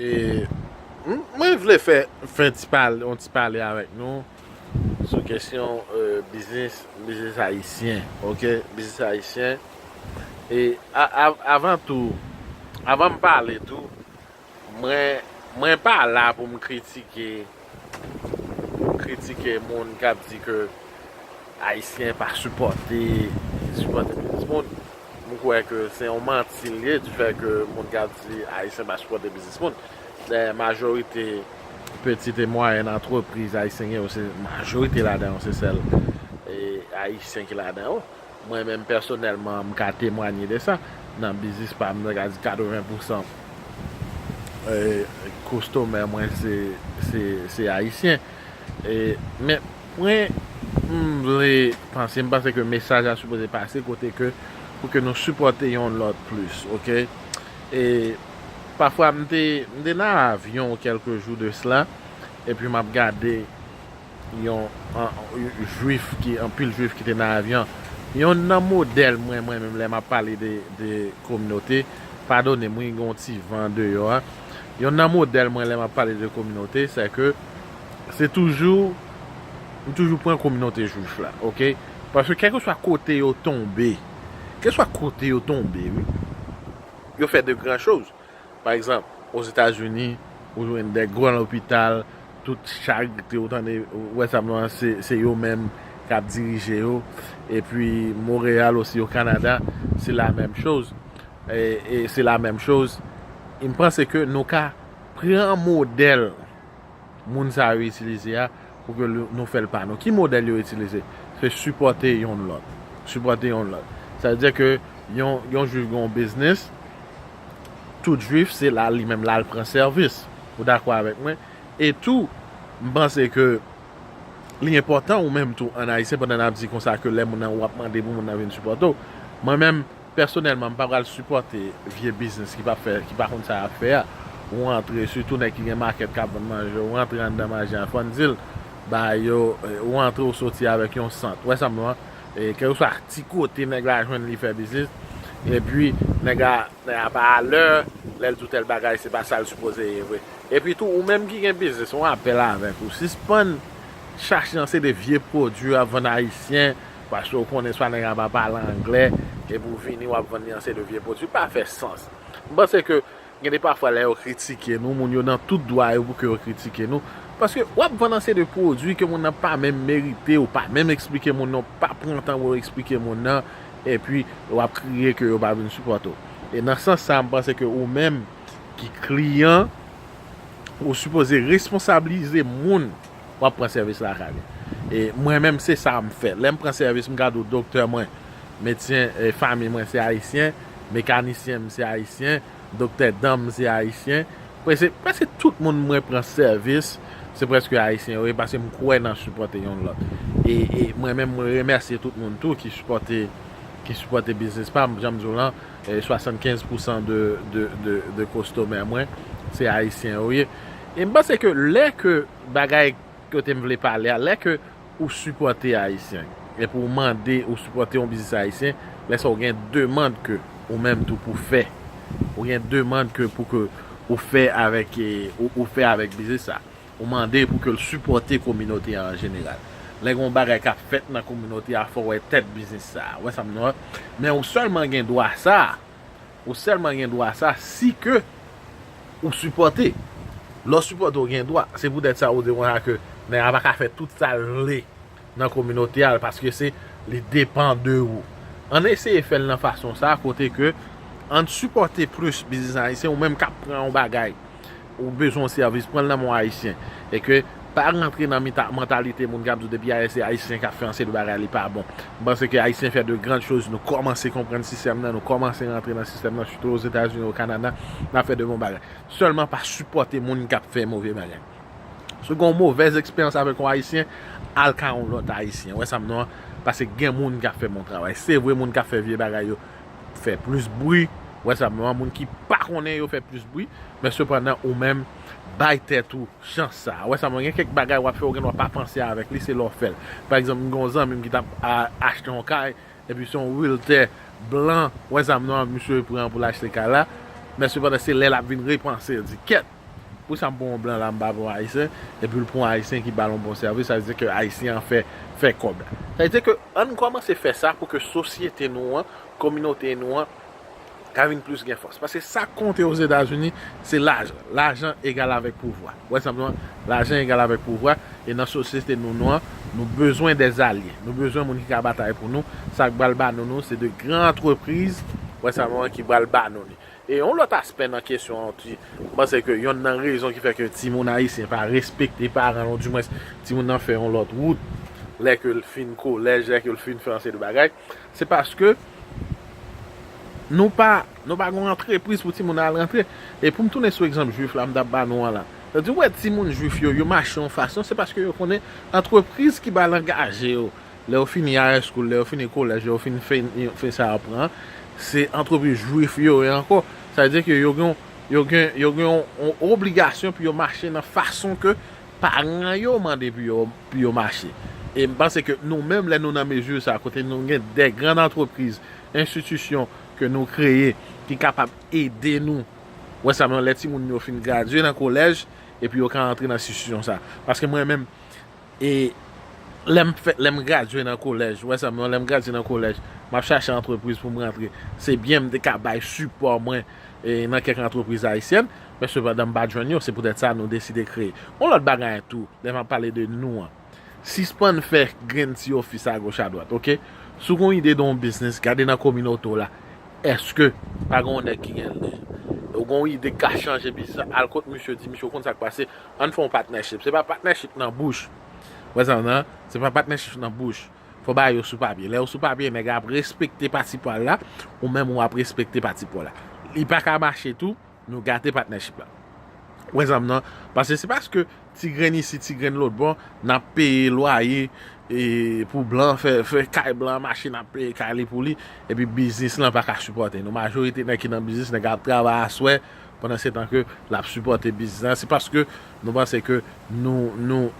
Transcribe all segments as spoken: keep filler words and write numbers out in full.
E, m- mwen vle fè, fè ti pale, yon ti pale avèk nou sou kesyon, e, biznis, biznis ayisyen, oke? Biznis ayisyen. E a- a- avan tou, avan m pale tou, mwen, mwen pa la pou m kritike, pou m kritike moun k ap di ke Ayisyen pa sipòte, sipòte biznis moun. M kwè ke se yon manti l ye, di fè ke moun k ap di Ayisyen pa sipòte biznis moun. Dayè, majorite pitit e mwayèn antrepriz ayisyen gen yo, se majorite ladan yo, se sèl, e, Ayisyen ki ladan yo. Mwen menm, pèsonèlman, m ka temwanye de sa. Nan biznis pa m, mwen ka di katreven pousan, e, kostomè mwen, se, se, se Ayisyen. E, men, mwen, m vle panse, m panse ke mesaj la sipoze pase kote ke, pou ke nou sipòte yonn lòt plis, oke? E, pafwa, m te, m te nan avyon kèlke jou de sela, epi m ap gade yon, an- jwif ki, anpil jwif ki te nan avyon. Yonn nan modèl mwen, mwen menm, lè m ap pale de, de kominote, padone m, wi, gen yon ti van deyò a. Yonn nan modèl mwen, lè m ap pale de kominote, se ke se toujou, m toujou pran kominote jwif la, oke? Paske kèlkeswa kote yo tonbe, kèlkeswa kote yo tonbe, wi, yo fè de gran choz. Pa egzanp, Ozetazini, ou jwenn de gran lopital, tout chak te ou tande, ou wè sa m nan, se, se yo menm k ap dirije yo. Epi Monreyal osi, o Kanada, se la menm choz. E, e se la menm choz. E m panse ke nou ka pran modèl moun sa yo itilize a pou ke nou nou fè l pa nou. Ki modèl yo itilize? Se sipòte yonn lòt. Sipòte yonn lòt. Sa vle di ke yon, yon jwif gen yon biznis, tout jwif se la li menm la l pran sèvis. Ou dakò avèk mwen? E tou, m panse ke li enpòtan ou menm tou an ayisyen pandan n ap di konsa ke lè moun nan w ap mande pou moun nan vin sipòte w. Mwen menm, pèsonèlman, m pa pral sipòte vye biznis ki p ap fè, ki pa konn sa y ap fè a. Ou antre, sitou nèg ki gen makèt k ap vann manje, ou antre anndan manje a, fò n di l, ba yo, e, ou antre, ou soti avèk yon sant. Ou wè sa m di w an? E, kèlkeswa ti kote nèg la jwenn li fè biznis, epi nèg la, nèg la pa alè, lè l di w tèl bagay, se pa sa l sipoze ye vre. Epi tou, ou menm ki gen biznis, yon apèl avèk ou, sispann chache yon seri de vye pwodui w ap vann ayisyen, paske w konnen swa nèg la pa pale anglè, epi w vini w ap vann li yon seri de vye pwodui, pa fè sans. M panse ke gen de pafwa lè yo kritike nou, moun yo nan tout dwa yo pou ke yo kritike nou, paske w ap vann yon seri de pwodui ke moun nan pa menm merite, ou pa menm eksplike moun nan, ou pa pran tan pou w eksplike moun nan, epi w ap kriye ke yo pa vin sipòte w. E nan sans sa, m panse ke ou menm ki kliyan, ou sipoze responsablize moun w ap pran sèvis lakay li. E mwen menm, se sa m fè. Lè m pran sèvis, m ka di w doktè mwen, medsen, e, fanmi mwen se ayisyen, mekanisyen m se ayisyen, doktè dan m se ayisyen. Prèske, prèske tout moun mwen pran sèvis, se prèske ayisyen yo ye, paske m kwè nan sipòte yonn lòt. E, e mwen menm, mwen remèsye tout moun tou ki sipòte, ki sipòte biznis pa m, jan m di w lan, e, swasannkenz pousan de, de, de, de kostomè mwen, se ayisyen yo ye. E m panse ke lè ke bagay kote m vle pale a, lè ke ou sipòte ayisyen, epi ou mande ou sipòte yon biznis ayisyen, lè sa w gen demann ke ou menm tou pou fè. Ou gen demann ke pou ke ou fè avèk, e, ou, ou fè avèk biznis sa. Ou mande pou ke l sipòte kominote a an jeneral. Lè gen yon bagay k ap fèt nan kominote a, fò w wè tèt biznis sa. Ou wè sa m di w an? Men ou sèlman gen dwa sa. Ou sèlman gen dwa sa si ke ou sipòte. Lè w sipòte, w gen dwa. Se poutèt sa ou di konsa ke nèg la pa ka fè tout sa l vle nan kominote a, paske se, li depann de ou. Ann eseye fè l nan fason sa, kote ke ann sipòte plis biznis ayisyen, ou menm k ap pran yon bagay, ou bezwen yon sèvis, pran l nan men yon ayisyen. E ke pa rantre nan mita- mantalite moun k ap di w depi ayè se ayisyen k ap fè yon seri de bagay, li pa bon. M panse ke ayisyen fè de grann choz, nou kòmanse konprann sistèm nan, nou kòmanse rantre nan sistèm nan, sitou Ozetazini, o Kanada, n ap fè de bon bagay. Sèlman pa sipòte moun k ap fè move bagay. Si w gen yon movèz eksperyans avèk yon ayisyen, al ka yon lòt ayisyen. Ou wè sa m di w an? Paske gen moun k ap fè bon travay. Se vre, moun k ap fè vye bagay yo fè plis bri. Ou wè sa m di w an? Moun ki pa konnen yo fè plis bri. Men sepandan, ou menm, bay tèt ou chans sa. Ou wè sa m di w an? Gen kèk bagay w ap fè, ou gen dwa pa panse avèk li, se lè w fè l. Pa egzanp, m gen yon zanmi m ki t ap a- achte yon kay, epi se yon realtor blan, ou wè sa m di w an, misye pran pou l achte kay la. Men sepandan, se lè l ap vin repanse, l di, kèt, Pou sa m pran yon blan la, m pa pran yon ayisyen, epi l pran yon ayisyen ki ba l yon bon sèvis, sa vle di ke ayisyen an fè, fè kòb la. Sa vle di ke ann kòmanse fè sa pou ke sosyete nou an, kominote nou an, ka vin plis gen fòs. Paske sa k konte Ozetazini, se lajan. Lajan egal avèk pouvwa. Wè sa m di w, lajan egal avèk pouvwa. E nan sosyete nou, nou an, nou bezwen dèzalye. Nou bezwen moun ki ka batay pou nou. Sa k pral ba nou, nou, se de gran antrepriz, wè sa m di w, ki pral ba nou li. E yon lòt aspè nan kesyon an, ti, m panse ke yonn nan rezon ki fè ke timoun ayisyen pa respekte paran yo, dimwens, timoun nan fè yon lòt wout, lè ke l fin kolèj, lè ke l fin fè yon seri de bagay, se paske nou pa, nou pa gen yon antrepriz pou timoun al rantre. E pou m tounen sou egzanp jwif la, m t ap ba nou an la. Sa di, ou wè timoun jwif yo, yo mache yon fason, se paske yo konnen antrepriz ki ba l angaje yo. Lè yo fini high school, lè yo fini kolèj, lè yo fini fè, fè sa yo pran, se antrepriz jwif yo ye ankò. Sa vle di ke yo gen, yo gen, yo gen yon, yon obligasyon pou yo mache nan fason ke paran yo mande pou yo, pou yo mache. E m panse ke nou menm, lè nou nan mezi sa, kote nou gen de gran antrepriz, enstitisyon ke nou kreye, ki kapab ede nou. Wè sa, men lè timoun yo fin gradye nan kolèj, epi yo ka antre nan enstitisyon sa. Paske mwen menm, e lè m fè, lè m gradye nan kolèj, wè sa, men lè m gradye nan kolèj, m ap chache antrepriz pou m rantre. Se byen m te ka bay sipò mwen, e, nan kèk antrepriz ayisyèn, men sepandan m pa t jwenn yo, se poutèt sa nou deside kreye. Yon lòt bagay tou, lè m ap pale de nou an. Sispann fè grenn ti ofis agoch adwat, oke? Si w gen yon ide de yon biznis, gade nan kominote w la. Èske pa gen yon nèg ki gen, ou gen yon ide k ka chanje biznis la, al kot misye, di misye, ou konn sa k pase, ann fè yon partnership. Se pa partnership nan bouch. Wè sa, nan? Se pa partnership nan bouch. Fò bagay yo sou papye. Lè yo sou papye, nèg la ap respekte pati pa l la, ou menm ou ap respekte pati pa w la. Li pa ka mache tou, nou gate partnership la. Wè sa m nan? Paske se paske ti grenn isi, ti grenn lòt bò, n ap peye lwaye, e, pou blan, fè, fè kay blan mache, n ap peye kay li pou li, epi biznis lan pa ka sipòte nou. Majorite nèg ki nan biznis, nèg ap travay aswè, pandan se tan ke l ap sipòte biznis lan. Se paske nou panse ke nou, nou,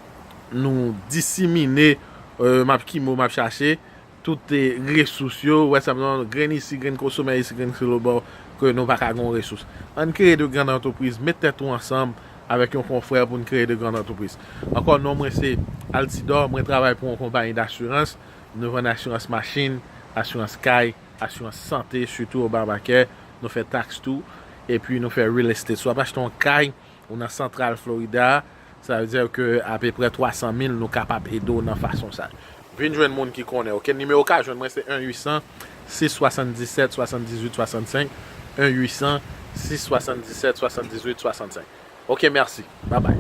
nou disemine, e, m ap, ki mo m ap chache, tout, e, resous yo, wè sa m nan, grenn isi, grenn konsomè isi, grenn konsomè lòt bò, ke nou pa ka gen resous. Ann kreye de grann antrepriz, met tèt ou ansanm avèk yon konfrè pou n kreye de grann antrepriz. Ankò, non mwen se Altidor, mwen travay pou yon konpayi dasirans. Nou vann asirans machin, asirans kay, asirans sante, sitou Obamacare. Nou fè taks tou, epi nou fè real estate. Si w ap achte yon kay, ou nan Santral Florida, sa vle di ke apeprè twa san mil, nou kapab ede w nan fason sa. Vin jwenn moun ki konnen, oke? Nimewo w ka jwenn mwen se en uit san, sis swasanndisèt, swasanndizuit swasannsenk, en uit san, sis swasanndisèt, swasanndizuit swasannsenk. Oke, mèsi. Babay.